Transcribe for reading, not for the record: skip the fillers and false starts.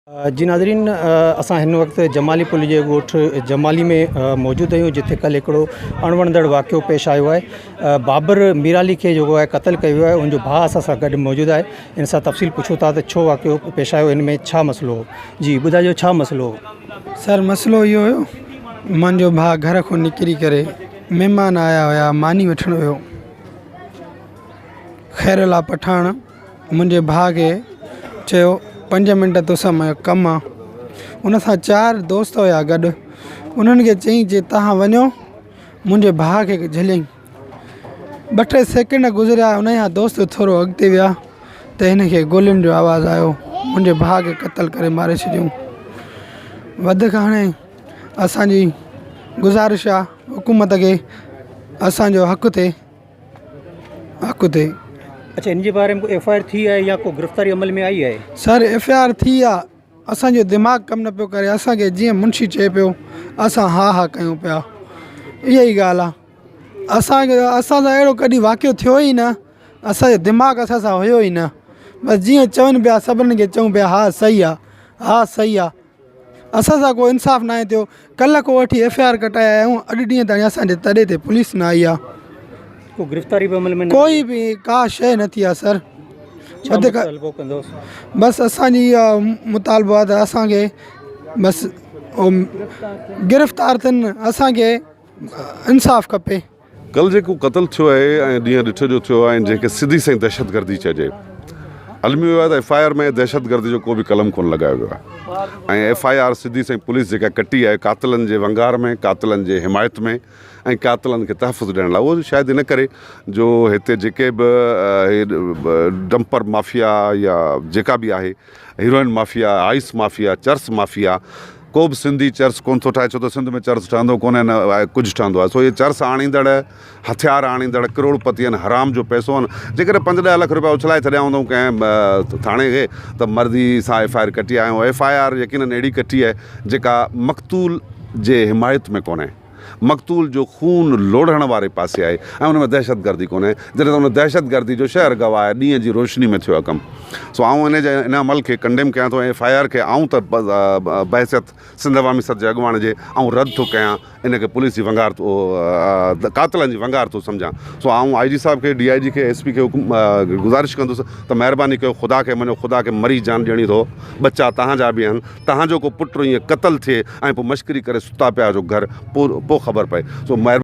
جي ناظرين اسان هن وقت جمالي پل جي ڳوٺ جمالي ۾ موجود آهيون جتي ڪلهه هڪڙو اڻوڻندڙ واقعو پيش آيو آهي بابر ميرالي کي جيڪو آهي قتل ڪيو ويو آهي ان جو ڀاء اسان سان گڏ موجود آهي ان سان تفصيل پڇون ٿا ته ڇو واقعو پيش آيو ان ۾ ڇا مسئلو هو جي ٻڌائجو ڇا مسئلو هو سر مسئلو اهو هيو منهنجو ڀاء گهر کان نڪري ڪري مهمان آيا هيا ماني وٺڻ ويو خير الله پٺاڻ منهنجي ڀاء کي چيو پنج منٽ توسان منهنجو ڪم آ ان سان چار دوست هيا گڏ انهن کي چئين چي توهان وڃو منهنجي ڀاء کي جهليائين ٻه ٽي سيڪنڊ گذريا ان جا دوست ٿورو اڳتي ويا ته هن کي گولين جو آواز آيو منهنجي ڀاء کي قتل ڪري ماري ڇڏيائون وڌيڪ هاڻي اسانجي گذارش آ حڪومت کي اسانجو حق ٿئي حق تي. اڇا ان جي باري ۾ ڪو ايف I R ٿي آهي يا ڪو گرفتاري عمل ۾ آئي آهي؟ سر ايف I R ٿي آ اسان جو دماغ ڪم نه پيو ڪري اسان کي جيئن منشي چئي پيو اسان ها ها ڪيون پيا اها ئي ڳالهه آ اسان کي اسان سان اهڙو ڪڏهن واقعو ٿيو ئي نه اسان جو دماغ اسان سان هيو ئي نه بس جيئن چون پيا سڀني کي چئون پيا ها صحيح آ ها صحيح آ اسان سان ڪو انصاف ناهي ٿيو ڪلهه کان وٺي ايف I R ڪٽائي آيا آهيون اڄ ڏينهن تائين اسان جي تڏي تي پوليس نه آئي آهي ڪو گرفتاري به عمل ۾ نه ڪوئي به ڪا شيء نه ٿي آهي سر ڇا مطالبو ڪندوس بس اسان جي اها مطالبو آهي ته اسان کي بس گرفتار ٿين اسان کي انصاف کپي. ڪلهه جيڪو قتل ٿيو آهي ۽ ڏينهن ڏٺي جو ٿيو آهي ۽ جنهن کي سڌي سئين دهشتگردي چئجي الميو اهو آهي ته ايف I R ۾ دهشتگردي جو ڪو به قلم ڪونه لڳايو ويو آهي ۽ ايف I R سڌي سئين پوليس جيڪا ڪٽي آهي قاتلن جي ونگار ۾ قاتلن جي حمايت ۾ ۽ قاتلن کي تحفظ ڏيڻ لاء اهو شايد ان ڪري جو هتي جيڪي به ڊمپر مافيا يا جيڪا به آهي هيروئن مافيا آئس مافيا چرس مافيا ڪو به سنڌي چرس ڪونه ٿو ٺاهي ڇو ته سنڌ ۾ چرس ٺهندو ڪونهي نه ڪجهه ٺهندو آهي سو اهي چرس آڻيندڙ هٿيار آڻيندڙ ڪروڙ پتي آهن حرام جو پئسو آهن جيڪڏهن پنج ڏهه لک روپيا اڇلائي ڇڏيا هوندائون ڪنهن ٿاڻي کي ته مرضي سان ايف I R ڪٽي آيا آهيون ايف I R يقينن اهڙي ڪٽي آهي جيڪا مقتول جي حمايت ۾ ڪونهي مقتول جو خون لوڙهڻ واري پاسي آهي ۽ ان ۾ دهشتگردي ڪونهي جڏهن ته ان دهشتگردي جو شهر گواهه آهي ڏينهن جي روشني ۾ ٿيو آهي ڪم سو آئون ان جي ان عمل کي ڪنڊيم ڪيان ٿو ۽ ايف I R کي آئون ته بحيثيت سنڌ عوامي سٿ جي اڳواڻ جي آئون رد ٿو ڪيان ان کي پوليس جي ونگار ٿو قاتلن جي ونگار ٿو سمجهان سو آئون آء جي صاحب کي ڊي I جي کي ايس پي کي حڪم گذارش ڪندس ته مهرباني ڪيو خدا کي مڃو خدا کي مري جان ڏيڻي اٿو ٻچا تهان جا به آهن تهان جو ڪو پٽ ائين قتل ٿئي ۽ پوء مشڪري ڪري ستا پيا هجو گهر پوء خبر پئي سو مهرباني.